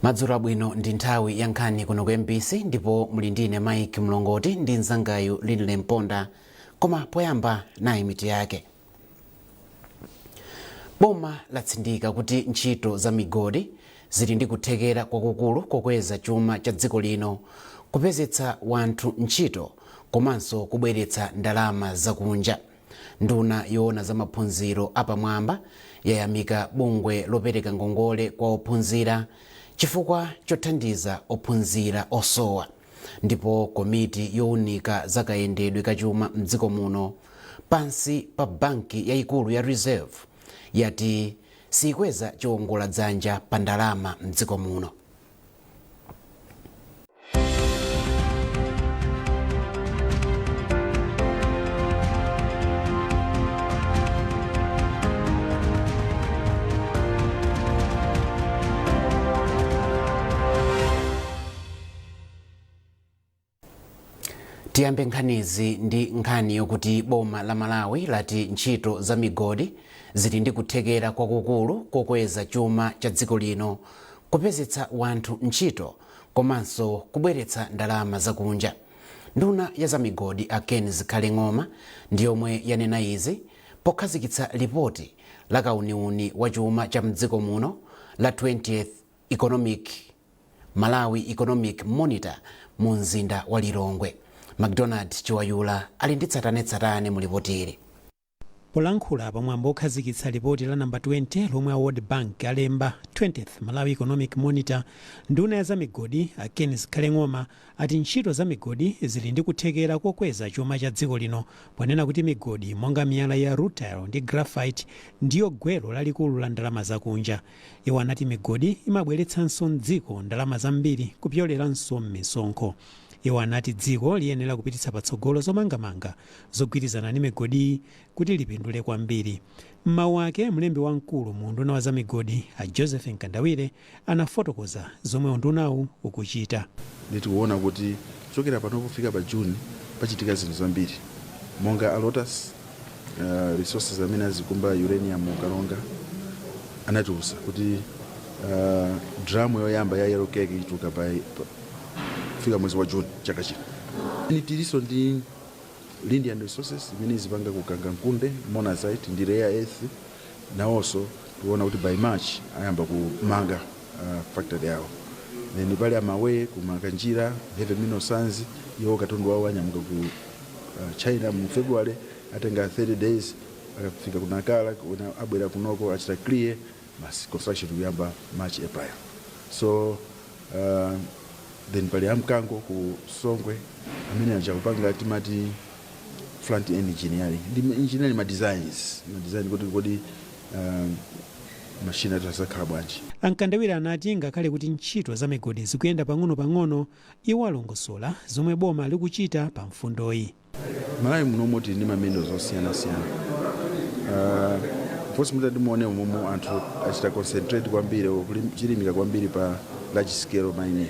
Madzulo abwino. Ndi nthawi ya nkhani kuno ku MBC ndipo muli ndine Mike Mlongoti ndi mzangayu Linle Mponda. Koma poyamba, nayi mitu yake. Boma latsindika kuti ntchito za migodi zili ndi kuthekera kwakukulu kokweza chuma cha dziko lino, kupezetsa wanthu ntchito komanso kubweretsa ndalama zakunja. Nduna yoona za maphunziro apamwamba yayamika bungwe lopereka ngongole kwa ophunzira chifukwa chothandiza ophunzira osowa. Ndipo komiti yowunika za kayendedwe kachuma mdziko muno pansi pa banki yayikulu ya Reserve yati siyikweza chiwongola dzanja pa ndalama mdziko muno. Tiyambe nkhanizi ndi nkhani yokuti boma la Malawi lati ntchito za migodi zili ndi kuthekera kwakukulu kokweza chuma cha dziko lino, kupezetsa wanthu ntchito komanso kubweretsa ndalama zakunja. Nduna ya za migodi a Ken Zikhale Ng'oma ndi yomwe yanena izi pokhazikitsa lipoti la kauniuni wa chuma cha mdziko muno la 20th Economic Malawi Economic Monitor mu mzinda wa Lilongwe. MacDonald Chiwayula ali ndi tsatanetsatane mu lipotili. Polankhula pamwambo okhazikitsa lipoti la namba 20 lomwe a World Bank alemba, 20th Malawi Economic Monitor, nduna ya zamigodi a Ken Zikhale Ng'oma ati ntchito za migodi zili ndi kuthekera kokweza chuma cha dziko lino, ponena kuti migodi monga miyala ya rutile ndi graphite ndiyo gwero lalikulu la ndalama zakunja. Iwo anati migodi imabweretsanso mdziko ndalama zambiri kupyoleranso m'misonkho. Iwo anati dziko liyenera kupititsa patsogolo zomangamanga zogwirizana ndi migodiyi kuti lipindule kwambiri. M'mawu ake, mlembi wamkulu mu unduna wa zamigodi a Joseph Mkandawire anafotokoza zomwe undunawu ukuchita. Ndikuona kuti kuchokera pano kufika pa June pachitika zinthu zambiri, monga a Lotus Resources amene azikumba uranium mu Karonga anatiuza kuti drum yoyamba ya yellow cake ituluka by kufika mwezi wa June chaka chino. Tilinso ndi Lindian Resources imene izipanga ku Kangankunde monazite ndi rare earth. Nawonso tikuona kuti by March ayamba kumanga factory yawo. Then pali a Mawei ku Makanjira, heavy mineral sands. Iwo katundu wawo anyamuka ku China mu February, atenga 30 days, akafika ku Nacala kuna, abwera kunoko, achita clear, basi, construction kuyamba March, April. So then pali amkango ku Songwe amene aja kupanga timati front end engineering ndi engineering ma designs, ma design kuti kodi machine athu azakhala bwanji. A Mkandawire anati ngakhale kuti ntchito za migodi zikuyenda pang'ono-pang'ono, iwo alongosola zomwe boma likuchita pa mfundoyi. Malawi munomo tili ndi ma minerals osiyanasiyana. Fonse mutati muone umomo anthu achita concentrate kwambiri, chilimika kwambiri pa large scale mining,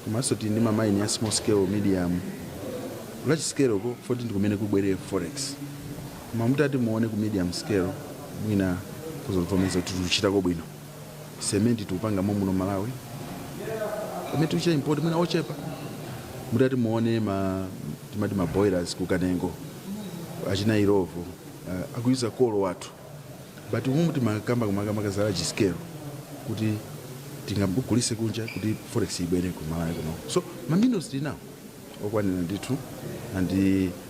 komanso tili ndi ma mine ya small scale, medium. Large scale ko foti ndi kumene kubwere forex, koma mutati muone ku medium scale mwina kuzovomereza kuti tikuchitako bwino. Cement tikupanga momuno Malawi, pamene tikuchita import mwina ochepa. Mutati muone ma timati ma boilers ku Kanengo, achina Illovo akuyuza coal wathu, but umumu timakamba kumakamaka za large scale kuti tingagulise kunja kuti forex ibwere ku Malawi kuno. So ma minerals tili nawo okwanira ndithu and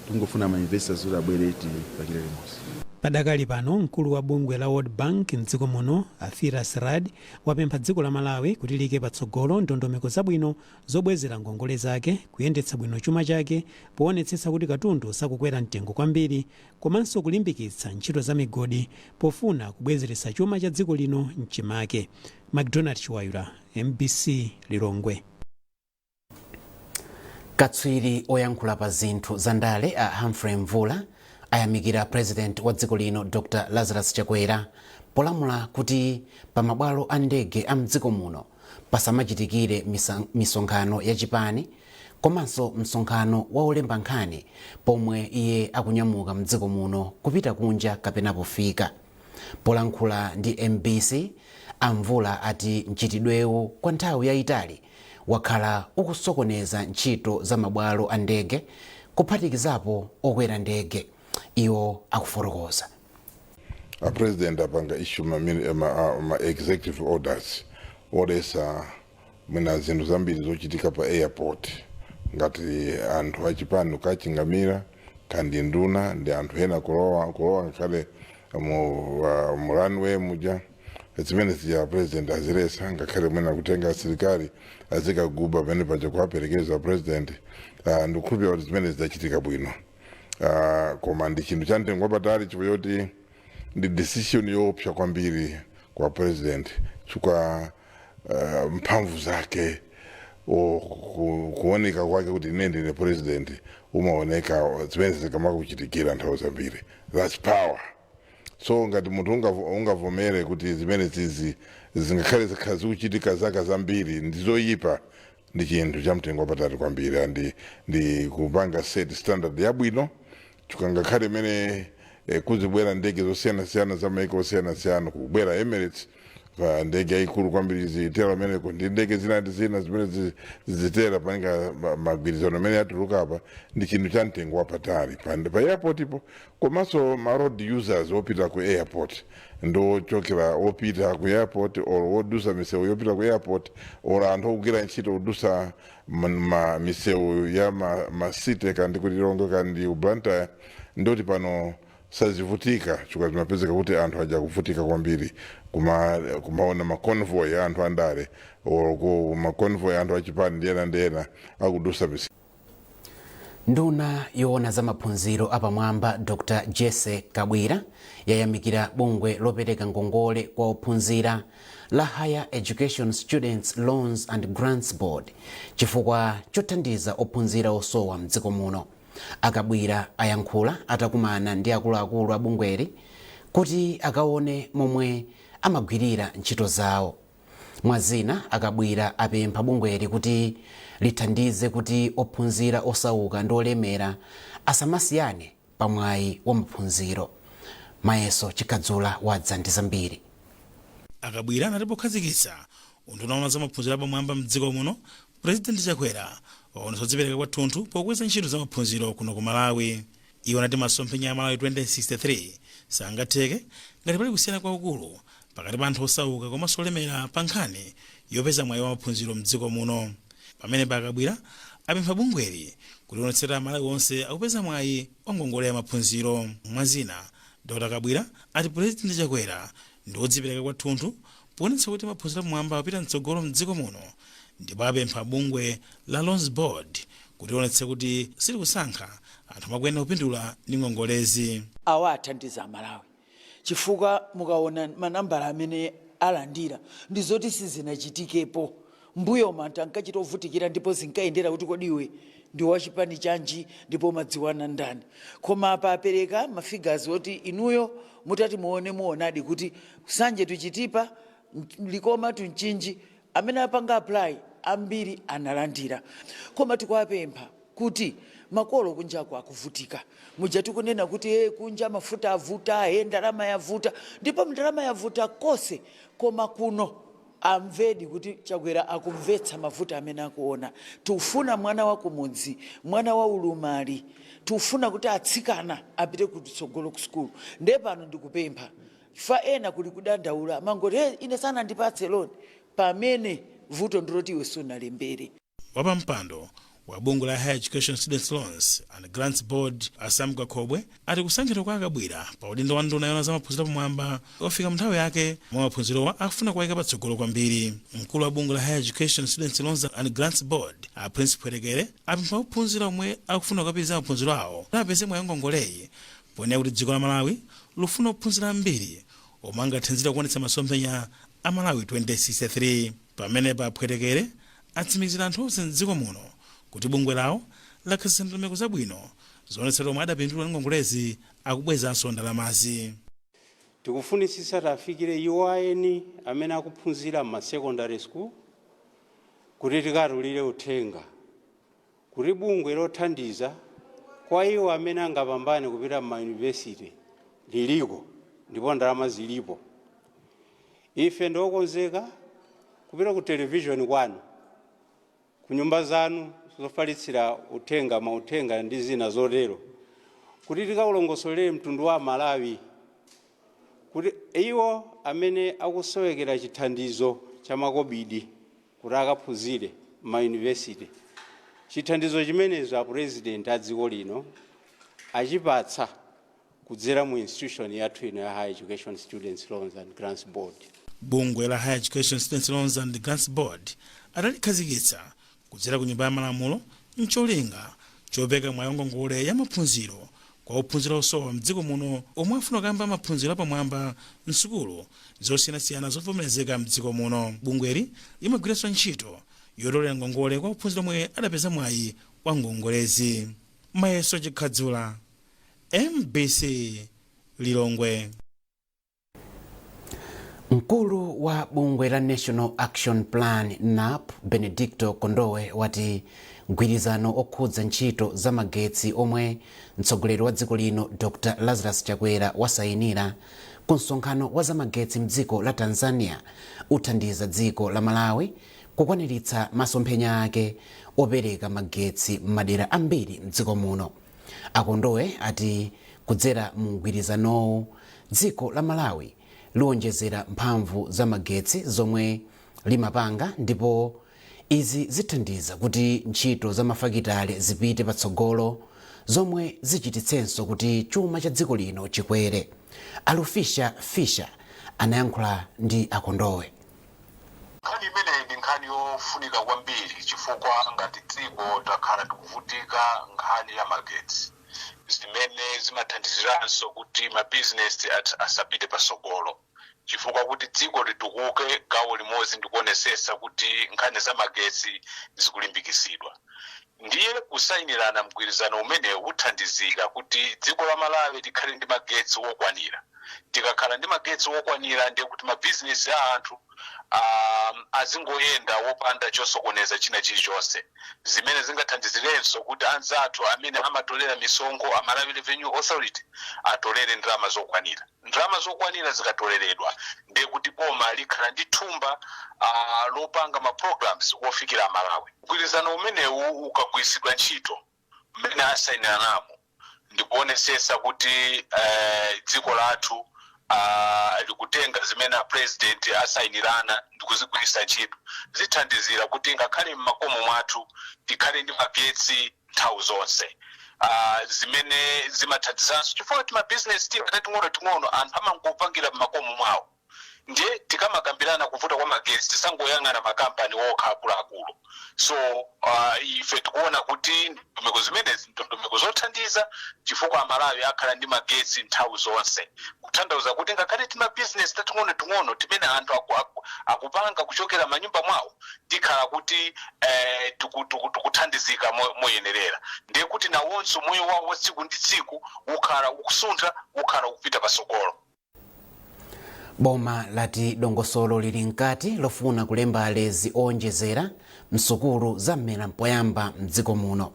tingofuna ma investors kuti abwere tipangire limodzi. Padakali pano, mkulu wa bungwe la World Bank mdziko muno a Firas Raad wapempha dziko la Malawi kuti liyike patsogolo ndondomeko zabwino zobwezera ngongole zake, kuyendetsa bwino chuma chake poonetsetsa kuti katundu sakukwera mtengo kwambiri, komanso kulimbikitsa ntchito za migodi pofuna kubwezeretsa chuma cha dziko lino mchimake. MacDonald Chiwayula, MBC, Lilongwe. Katswiri oyankhula pa zinthu za ndale a Humphrey Mvula ayamikira President wa dziko lino Dr Lazarus Chakwera polamula kuti pa mabwalo a ndege a mdziko muno pasamachitikire misonkhano ya chipani komanso msonkhano wa olemba nkhani pomwe iye akunyamuka mdziko muno kupita kunja kapena pofika. Polankhula ndi MBC, Amvula ati mchitidwewu kwa nthawi yayitali wakhala ukusokoneza ntchito za mabwalo a ndege, kuphatikizapo okwera ndege. Iwo akufotokoza. A president apanga issue ma executive orders oletsa mwina zinthu zambiri zochitika pa airport, ngati anthu achipani kukachingamira kandi nduna ndi anthu ena kulowa ngakhale mu runway muja. Zimene zija president aziletsa, ngakhale mwina kutenga asilikali azikaguba pamene paja kuwaperekeza president. Ndikukhulupirira kuti zimene zidachitika bwino, koma ndi chinthu cha mtengo wapatali chifukwa choti ndi decision yoopsa kwambiri kwa president, chifukwa mphamvu zake kuoneka kwake kuti ine ndine president umaoneka zimene zikamakuchitikira nthawi zambiri. That's power. So ngati munthu ungavomere kuti zimene zizi zingakhale zikhala zikuchitika zaka zambiri ndizoyipa, ndi chinthu cha mtengo wapatali kwambiri and ndi kupanga set standard yabwino, chifukwa ngakhale imene kuzibwera ndege zosiyanasiyana za maiko osiyanasiyana, kubwera Emirates pa ndege yayikulu kwambiri zitera ameneko ndi ndege zina ndi zina zimene zitera paninga magwirizano amene atuluka apa, ndi chinthu cha mtengo wapatali pa airport ipo, komanso ma road users opita ku airport, ndochokera opita ku airport or wodusa misewu yopita ku airport or anthu okugwira ntchito kudusa misewu ya ma city, kandi ku Lilongwe kandi ku Blantyre, ndoti pano sazivutika, chifukwa zimapezeka kuti anthu aja kuvutika kwambiri kumaona ma convoy ya anthu andale or ma convoy anthu achipani ndi ena ndi ena akudusa misewu. Nduna yoona za maphunziro apamwamba Dr Jesse Kabwira yayamikira bungwe lopereka ngongole kwa ophunzira la Higher Education Students Loans and Grants Board chifukwa chothandiza ophunzira osowa mdziko muno. Akabwira ayankhula atakumana ndi akuluakulu a bungweli kuti akaone momwe amagwirira ntchito zawo. Mwazina, Akabwira apempha bungweli kuti lithandize kuti ophunzira osauka ndi olemera asamasiyane pamwayi wa maphunziro. Mayeso Chikadzula wadza ndi zambiri. Akabwira anati pokhazikitsa unduna wa za maphunziro apamwamba mdziko muno, Purezidenti Chakwera waonetsa kudzipereka kwathunthu pokweza ntchito za maphunziro kuno ku Malawi. Iwo anati masomphenya a Malawi 2063 sangatheke ngati pali kusiyana kwakukulu pakati pa anthu osauka komanso olemera pa nkhani yopeza mwayi wa maphunziro mdziko muno. Pamene Akabwira apempha bungweli kulionetsera Malawi onse akupeza mwayi wa ngongole ya maphunziro. Mwazina, Dr Kabwira ati Purezidenti Chakwera ndi wodzipereka kwathunthu poonetsa kuti maphunziro apamwamba apita mtsogolo mdziko muno, ndipo apempha bungwe la Loans Board kuti lionetse kuti silikusankha anthu makuyenera kupindula ndi ngongolezi. Awa athandiza Amalawi chifukwa mukaona manambala amene alandira ndi zoti sizinachitikepo mbuyo. Anthu ankachita ovutikira ndipo zinkayendera kuti kodi iwe ndi wachipani chanji ndipo umadziwana ndani, koma apa apereka ma figures oti inuyo mutati muone, muonadi kuti Nsanje to Chitipa, Likoma to Mchinji, amene apanga apply ambiri analandira. Koma tikuwapempha kuti makolo kunjako akuvutika, muja tikunena kuti kunja mafuta avuta, ndalama yavuta, ndipo ndalama yavuta konse, koma kuno amvedi kuti Chakwera akumvetsa mavuto amene akuona. Tikufuna mwana wa kumudzi, mwana wa ulumali, tikufuna kuti atsikana apite kutsogolo ku sukulu. Ndiye pano ndikupempha fa ena kuli kudandaula mangoti, "Hey, ine sanandipatse loan," pamene vuto ndiloti iwe sunalembere. Wapampando wa bungwe la Higher Education Students Loans and Grants Board a Sam Kakhobwe ati kusankhidwa kwa Akabwira pa udindo wa nduna yoona za maphunziro pamwamba wafika nthawi yake mwa maphunzirowa akufuna kuwayika patsogolo kwambiri. Mkulu wa bungwe la Higher Education Students Loans and Grants Board a Prince Phwetekere apempha ophunzira omwe akufuna kukapitiriza maphunziro awo kuti apeze mwayi ngongoleyi, ponena kuti dziko la Malawi lufuna ophunzira ambiri omwe angathandizire kuonetsa masomphenya a Malawi 2063. Pamenepa Aphwetekere atsimikizira anthu onse mdziko muno kuti bungwe lawo lakhazikitsa ndondomeko zabwino zoonetsa omwe adapindula ndi ngongolezi akubwezanso ndalamazi. Tikufunisisa tafikire iwo aeni amene akuphunzira ma secondary school kuti tikatulire uthenga kuti bungwe lothandiza kwa iwo amene angapambane kupita ma university liliko ndipo ndalama zilipo. Ife ndiokonzeka kupita ku television kwanu, ku nyumba zanu zofalitsira uthenga, mauthenga ndi zina zotero, kuti tikaulongosolere mtundu wa Malawi kuti iwo amene akusowekera chithandizo cha makobidi kuti akaphunzire m'mayunivesiti, chithandizo chimenezo a President a dziko lino achipatsa kudzera mu institution yathu ino ya Higher Education Students Loans and Grants Board. Bungwe la Higher Education Students Loans and Grants Board adalikhazikitsa kudzera ku Nyumba ya Malamulo mcholinga chopereka mwayi ngongole ya maphunziro kwa ophunzira osowa mdziko muno omwe afuna kuyamba maphunziro apamwamba msukulu zosiyanasiyana zovomerezeka mdziko muno. Bungweli limagwiranso ntchito yotolera ngongole kwa ophunzira omwe adapeza mwayi wa ngongolezi. Mayeso Chikhadzula, MBC, Lilongwe. Mkulu wa bungwe la National Action Plan, NAP, Benedicto Kondowe, wati mgwirizano okhudza ntchito za magetsi omwe mtsogoleri wa dziko lino Dr Lazarus Chakwera wasayinira ku msonkhano wa zamagetsi mdziko la Tanzania uthandiza dziko la Malawi kukwaniritsa masomphenya ake opereka magetsi m'madera ambiri mdziko muno. Akondowe ati kudzera mu mgwirizanowu, dziko la Malawi liwonjezera mphamvu za magetsi zomwe limapanga, ndipo izi zithandiza kuti ntchito za mafakitale zipite patsogolo, zomwe zichititsenso kuti chuma cha dziko lino chikwere. Alufisha Fisha anayankhula ndi Akondowe. Nkhani imeneyi ndi nkhani yofunika kwambiri, chifukwa ngati dziko takhala tikuvutika nkhani ya magetsi, zimene zimathandiziranso kuti mabizinesi asapite pasogolo, chifukwa kuti dziko litukuke, gawo limodzi ndikuonesesa kuti nkhani za magetsi zikulimbikisidwa. Ndiye kusayinirana mgwirizano umenewu uthandizira kuti dziko la Malawi likhale ndi magetsi wokwanira. Tikakhala ndi magetsi wokwanira, ndiye kuti mabizinesi a anthu azingoyenda wopanda chosokoneza china chilichonse, zimene zingathandizirenso kuti anzathu amene amatolera misonkho, a Malawi Revenue Authority, atolere ndalama zokwanira. Ndalama zokwanira zikatoleredwa, ndiye kuti boma likhala ndi thumba lopanga ma programs wofikira Amalawi. Mgwirizano umenewu ukagwiritsidwa ntchito mmene asayiniranamo, ndikuonesesa kuti dziko lathu likutenga zimene a President asayinirana ndikuzigwiritsa ntchito, zithandizira kuti ngakhale mmakomo mwathu tikhale ndi magetsi nthawi zonse, zimene zimathandizanso chifukwa kuti mabizinesi tina tating'ono-ting'ono anthu amangopangira mmakomo mwawo. Ndiye tikamakambirana kuvuta kwa magetsi, tisangoyang'ana makampani okha akuluakulu. So ife tikuona kuti ndondomeko zimenezi ndondomeko zothandiza, chifukwa Amalawi akhala ndi magetsi nthawi zonse, kutanthauza kuti ngakhale timabizinesi tating'ono-ting'ono timene anthu akupanga kuchokera manyumba mwawo, tikhala kuti tikuthandizika moyenerera. Ndiye kuti nawonso moyo wawo wa tsiku ndi tsiku ukhala ukusuntha, ukhala ukupita pasogolo. Boma lati dongosolo lili mkati lofuna kulemba alezi owonjezera msukulu za mmera mpoyamba mdziko muno.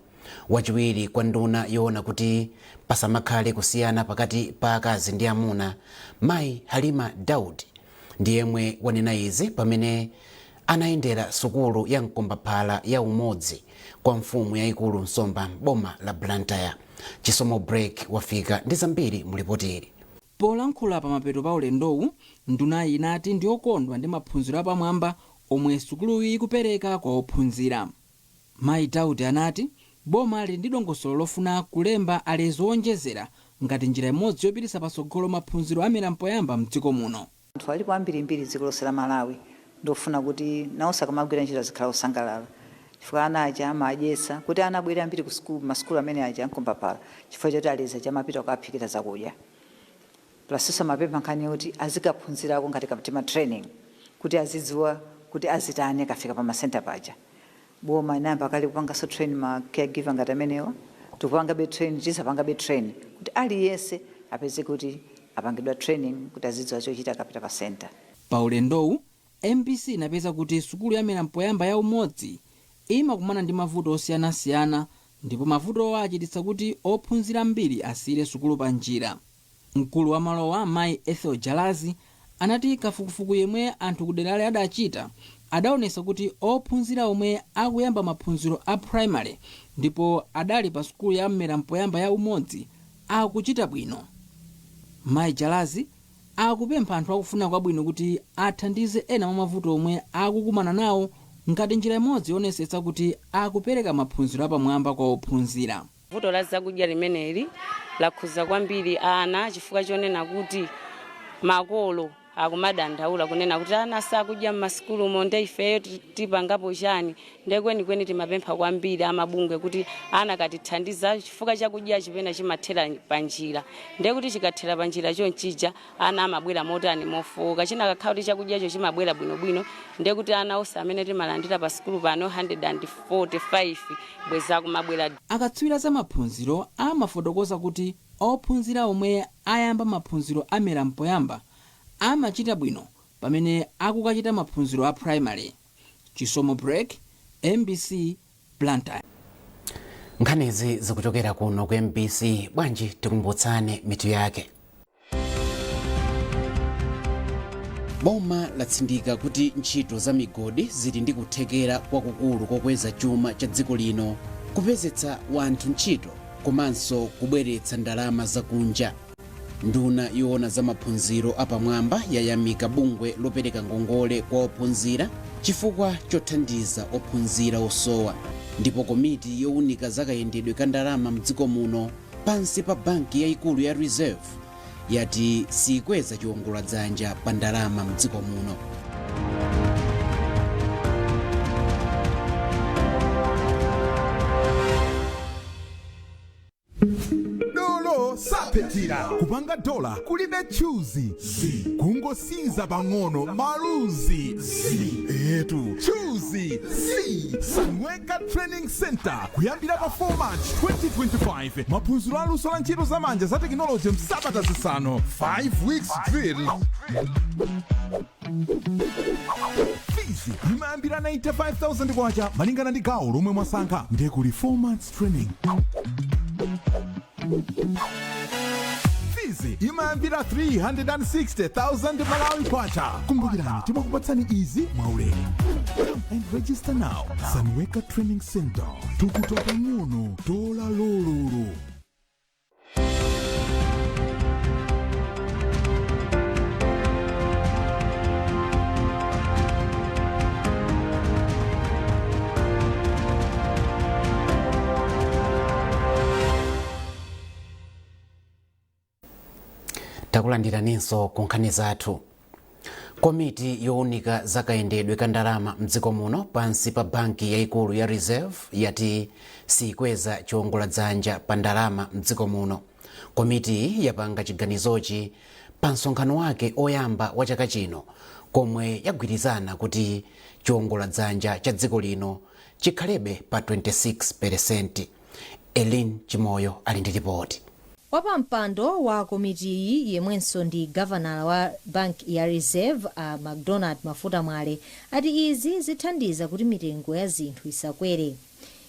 Wachiwiri kwa nduna yoona kuti pasamakhale kusiyana pakati pa akazi ndi amuna, Mayi Halima Daud, ndi yemwe wanena izi pamene anayendera sukulu ya Mkombaphala ya Umodzi kwa mfumu yayikulu Nsomba boma la Blantyre. Chisomo Break wafika ndi zambiri mu ripoti ili. Polankhula pamapeto pa ulendowu, ndunayi inati ndiyokondwa ndi maphunziro apamwamba omwe sukuluyi ikupereka kwa ophunzira. Mayi Daudi anati boma lili ndi dongosolo lofuna kulemba alezi owonjezera ngati njira imodzi yopititsa patsogolo maphunziro amera mpoyamba mdziko muno. Anthu alipo ambirimbiri dziko lonse la Malawi, ndofuna kuti nawonso akamagwira ntchito azikhala osangalala, chifukwa ana aja amadyetsa kuti ana abwere ambiri ku sukulu, masukulu amene aja Mkombaphala, chifukwa choti alezi aja amapita kukaphikira zakudya. Plus amapempha nkhani yoti azikaphunzirako ngati katima training, kuti azidziwa kuti azitani akafika pa masenta paja. Boma inayamba kale kupanganso train ma caregiver ngati amenewa. Tikupangabe train, tizapangabe train kuti aliyense apeze kuti apangidwa training kuti azidziwa chochita akapita pa center. Pa ulendowu, MBC inapeza kuti sukulu ya mmera mpoyamba ya Umodzi imakumana ndi mavuto osiyanasiyana, ndipo mavutowa achititsa kuti ophunzira ambiri asiyire sukulu pa njira. Mkulu wa malowa, Mayi Ethel Jalazi, Anati kafukufuku yemwe anthu kuderali adachita adaonesa kuti ophunzira omwe akuyamba maphunziro a primary ndipo adali pa sukulu ya mmera mpoyamba ya Umodzi akuchita bwino. Mayi Jalazi akupempha anthu akufuna kwabwino kuti athandize ena mwa mavuto omwe akukumana nawo ngati njira imodzi yoonetsetsa kuti akupereka maphunziro apamwamba kwa ophunzira. Vuto la zakudya limeneli lakhuza kwambiri ana chifukwa chonena kuti makolo akumadandaula kunena kuti ana sakudya m'masukulumo, nde ifeyo tipangapo chani? Nde kwenikweni timapempha kwambiri amabungwe kuti ana katithandiza chifukwa chakudya chipena chimathera panjira, nde kuti chikathera panjira chonchija ana amabwera motani? Mofowoka. Chinakakhala kuti chakudyacho chimabwera bwinobwino, nde kuti ana onse amene timalandira pa sukulu pano 145 bweza kumabwera. Akatswiri za maphunziro amafotokoza kuti ophunzira omwe ayamba maphunziro a mmera mpoyamba amachita bwino pamene akukachita maphunziro a primary. Chisomo Break, MBC, Blantyre. Nkhanizi zikuchokera kuno ku MBC. Bwanji tikumbutsane mitu yake? Boma latsindika kuti ntchito za migodi zili ndi kuthekera kwakukulu kokweza chuma cha dziko lino, kupezetsa wanthu ntchito komanso kubweretsa ndalama zakunja. Nduna yoona za maphunziro apamwamba yayamika bungwe lopereka ngongole kwa ophunzira chifukwa chothandiza ophunzira osowa. Ndipo komiti yowunika za kayendedwe ka ndalama mdziko muno pansi pa banki yayikulu ya Reserve yati sikweza chiwongoladzanja pa ndalama mdziko muno. Dolo saphetira kupanga dola, kulibe chuzi, kungosiza pang'ono maluzi etu chuzi. Sunweka Training Center, kuyambira pa 4 March 2025, maphunziro aluso la ntchito zamanja za tekinoloji msabata 5, 5 weeks drill. Fees imayambira 95,000 kwacha malingana ndi gawo lomwe mwasankha. Ndiye kuli 4 months training, fees imayambira 360,000 Malawi kwacha. Kumbukirani, timakupatsani izi mwaulere. Come and register now. Sunweka Training Center, tukuta pang'ono, tola lololo. Takulandiraninso ku nkhani zathu. Komiti yowunika za kayendedwe ka ndalama mdziko muno pansi pa banki yayikulu ya Reserve yati sikweza chiwongoladzanja pa ndalama mdziko muno. Komitiyi yapanga chiganizochi pa msonkhano wake oyamba wa chaka chino, komwe yagwirizana kuti chiwongoladzanja cha dziko lino chikhalebe pa 26%. Elin Chimoyo ali ndi ripoti. Wapampando wa komitiyi, yemwenso ndi gavanala wa bank ya Reserve, a MacDonald Mafuta Mwale, ati izi zithandiza kuti mitengo ya zinthu isakwere.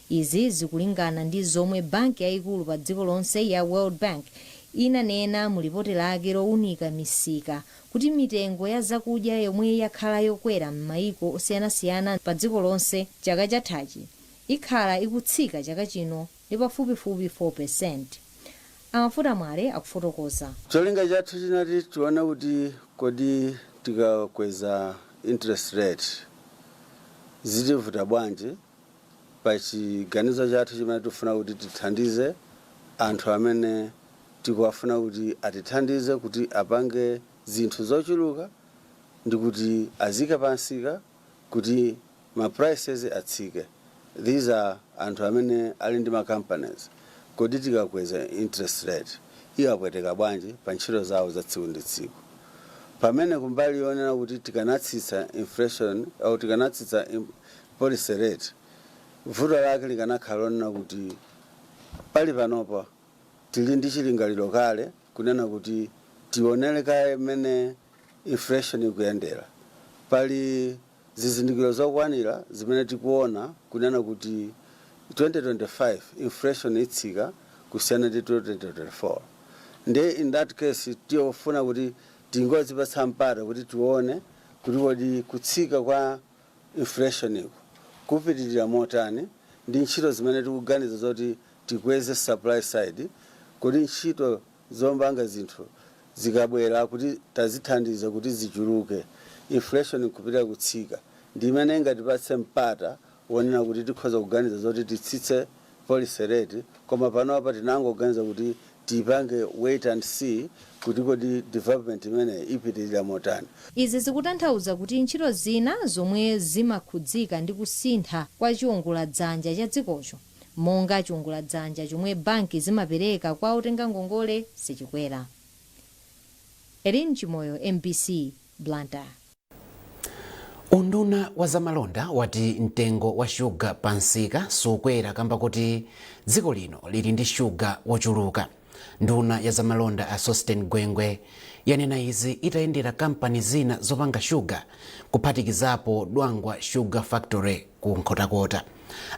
Izi zikulingana ndi zomwe banki yayikulu pa dziko lonse ya World Bank inanena mu lipoti lake lowunika misika kuti mitengo ya zakudya yomwe yakhala yokwera m'mayiko osiyanasiyana pa dziko lonse chaka chathachi ikhala ikutsika chaka chino ndi pafupifupi 4%. A Mafuta Mwale akufotokoza. Cholinga chathu chinati tione kuti kodi tikakweza interest rate zitivuta bwanji pa chiganizo chathu chimene tifuna kuti tithandize anthu amene tikuwafuna kuti atithandize kuti apange zinthu zochuluka ndi kuti azike pansika kuti ma prices atsike. These are anthu amene ali ndi ma companies. Kodi tikakweza interest rate iwapweteka bwanji pa ntchito zawo za tsiku ndi tsiku? Pamene kumbali yonena kuti tikanatsitsa inflation au tikanatsitsa policy rate, vuto lake likanakhala lonena kuti pali panopa tili ndi chilingaliro kale kunena kuti tionere kaye mmene inflation ikuyendera. Pali zizindikiro zokwanira zimene tikuona kunena kuti 2025 inflation itsika kusiyana ndi 2024. Ndiye in that case tiyofuna kuti Tingozipatsa mpata kuti tione kuti kodi kutsika kwa inflation iko kupitirira motani, ndi ntchito zimene tikuganiza zoti tikweze supply side, kuti ntchito zopanga zinthu zikabwera kuti tazithandiza kuti zichuluke, inflation kupita kutsika, ndi imene ingatipatse mpata wonena kuti tikhoza kuganiza zoti titsitse policy rate. Koma panopa tinangoganiza kuti tipange wait and see kuti kodi development imeneyi ipitirira motani. Izi zikutanthauza kuti ntchito zina zomwe zimakhudzika ndi kusintha kwa chiwongoladzanja cha dzikocho, monga chiwongoladzanja chomwe banki zimapereka kwa otenga ngongole, sichikwera. Erin Chimoyo, MBC, Blantyre. Unduna wa zamalonda wati mtengo wa shuga pa msika sukwera kamba kuti dziko lino lili ndi shuga wochuluka. Nduna ya zamalonda a Sosten Gwengwe yanena izi itayendera kampani zina zopanga shuga, kuphatikizapo Dwangwa Sugar Factory ku Nkhotakota.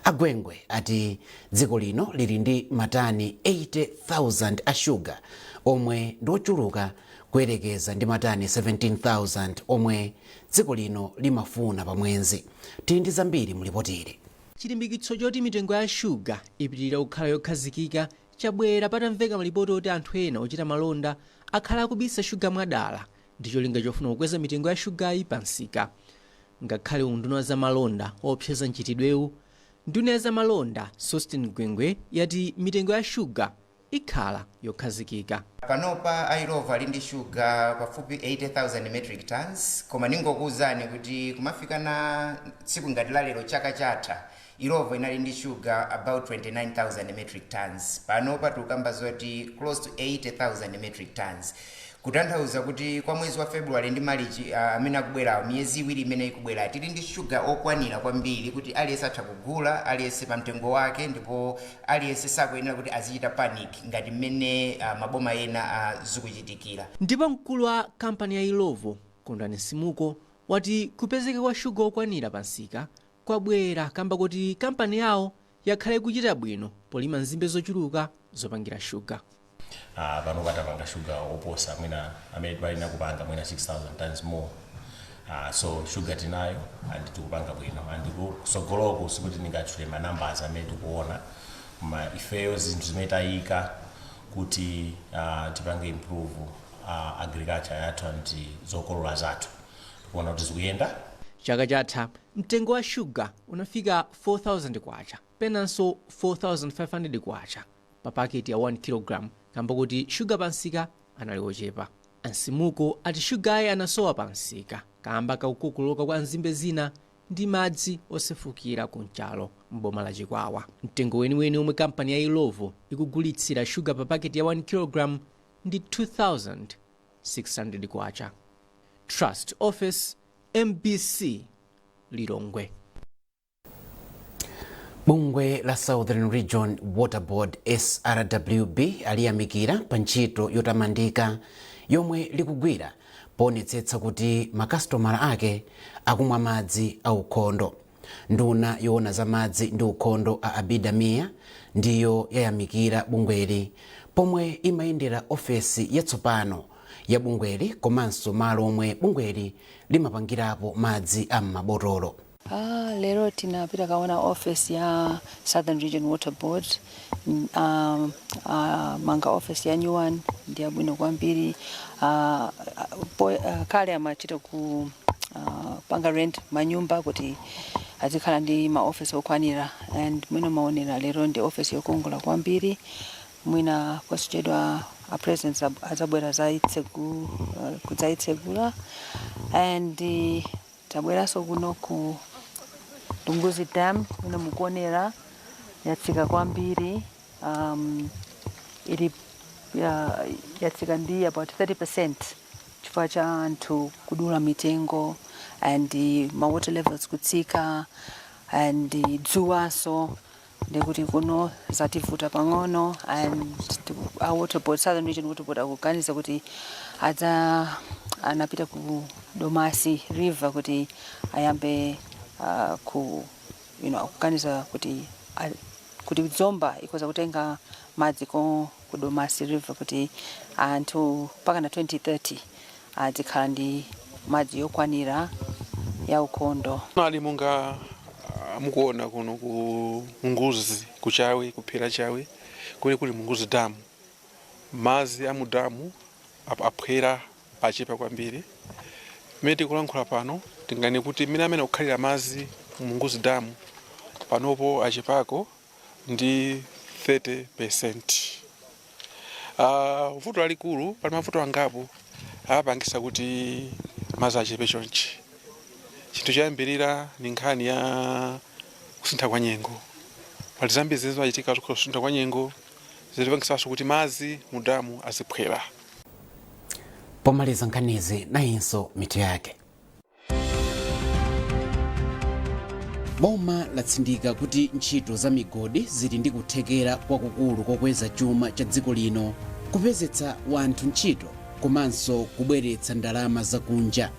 Agwengwe ati dziko lino lili ndi matani 80,000 a shuga, omwe ndi ochuluka kuyerekeza ndi matani 17,000 omwe dziko lino limafuna pa mwezi. Tili ndi zambiri mulipotili. Chilimbikitso choti mitengo ya shuga ipitirira kukhala yokhazikika chabwera patamveka malipoti oti anthu ena ochita malonda akhala akubisa shuga mwadala ndi cholinga chofuna kukweza mitengo ya shugayi pa msika. Ngakhale unduna wa zamalonda waopseza mchitidwewu, nduna ya zamalonda Sosten Gwengwe yati mitengo ya shuga ikhala yokhazikika. Panopa a Illovo ali ndi shuga pafupi 80,000 metric tons, koma ningokuwuzani kuti kumafika na tsiku ngati la lero chaka chatha, Illovo inali ndi shuga about 29,000 metric tons. Panopa tikukamba zoti close to 80,000 metric tons, kutanthauza kuti kwa mwezi wa February ndi Marichi amene akubwerawo, miyezi 2 imene ikubwera, tili ndi shuga okwanira kwambiri kuti aliyense atha kugula, aliyense pa mtengo wake, ndipo aliyense sakuyenera kuti azichita panic ngati mmene maboma ena zikuchitikira. Ndipo mkulu wa kampani ya Illovo, Kondwani Simuko, wati kupezeka kwa shuga okwanira pa msika kwabwera kamba kuti kampani yawo yakhala ikuchita bwino polima nzimbe zochuluka zopangira shuga. Pano patapanga shuga oposa mwina amene timalina kupanga, mwina 6000 tons more. So shuga tinayo and tikupanga bwino, and kusogoloku sikuti ndingatchule ma numbers amene tikuona, koma ifeyo zinthu zimene tayika kuti tipange improve agriculture yathu and zokolola zathu, tikuona kuti zikuyenda. Chaka chatha mtengo wa shuga unafika 4000 kwacha, penanso 4500 kwacha pa paketi ya 1 kg, kamba kuti shuga pansika anali ochepa. Ansimuko ati shugayi anasowa pansika kamba kakukokoloka kwa nzimbe zina ndi madzi osefukira ku Nchalo m'boma la Chikwawa. Mtengo weniweni omwe kampani ya Illovo ikugulitsira shuga pa paketi ya 1 kg ndi 2600 kwacha. Trust Office, MBC, Lilongwe. Bungwe la Southern Region Water Board, SRWB, aliyamikira pa ntchito yotamandika yomwe likugwira poonetsetsa kuti makasitomala ake akumwa madzi aukhondo. Nduna yoona za madzi ndi ukhondo a Abida Mia ndiyo yayamikira bungweli pomwe imayendera ofesi yatsopano ya bungweli komanso malo omwe bungweli limapangirapo madzi a m'mabotolo. Lero tinapita kaona office ya Southern Region Water Board. Manga office ya new one ndi yabwino kwambiri. Kale amachita ku panga rent manyumba kuti azikhala ndi ma office okwanira, and mwina maonera lero ndi office yokongola kwambiri. Mwina posachedwa a President azabwera kudzaitsegula. And tabweranso kuno ku Lunguzi Dam. Mwina mukuonera yatsika kwambiri, ili yatsika ndi about 30% chifukwa cha anthu kudula mitengo and ma water levels kutsika and dzuwaso, ndikuti kuno zativuta pang'ono. And our water board, Southern Region Water Board, akuganiza kuti adza anapita ku Domasi River kuti ayambe ku akuganiza kuti Zomba ikoza kutenga madzi ku Domasi River kuti anthu mpaka na 2030. Tikhala ndi madzi yokwanira ya ukhondo. Ali monga mukuona kuno ku Munguzi, kuchawi kuphera Chawi kuli kuli Munguzi Damu, madzi a mudamu aphwera, achepa kwambiri. Mmene tikulankhula pano, tingani kuti mmene amene kukhalira madzi Munguzi Damu panopo achepako ndi 30%. Vuto lalikulu, pali mavuto angapo apangisa kuti madzi achepe chonchi. Chinthu choyambirira ni nkhani ya kusintha kwa nyengo. Pali zambiri zimene zimachitika kusintha kwa nyengo, zilipangisanso kuti madzi mu damu aziphwera. Pomaliza nkhanizi, nayinso mitu yake. Boma latsindika kuti ntchito za migodi zili ndi kuthekera kwakukulu kokweza chuma cha dziko lino, kupezetsa wanthu ntchito komanso kubweretsa ndalama zakunja.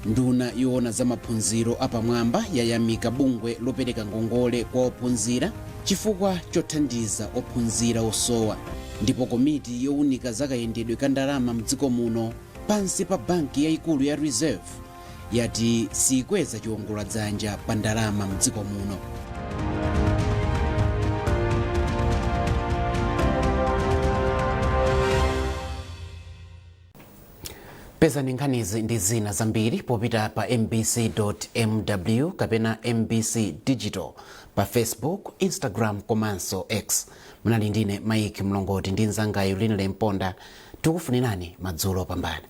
Nduna yoona za maphunziro apamwamba yayamika bungwe lopereka ngongole kwa ophunzira chifukwa chothandiza ophunzira osowa. Ndipo komiti yowunika za kayendedwe ka ndalama mdziko muno pansi pa banki yayikulu ya Reserve yati sikweza chiwongoladzanja pa ndalama mdziko muno. Pezani nkhanizi ndi zina zambiri popita pa mbc.mw kapena MBC Digital pa Facebook, Instagram komanso X. Munali ndine Mike Mlongoti ndi mnzangayo Linle Mponda. Tikufunirani madzulo opambana.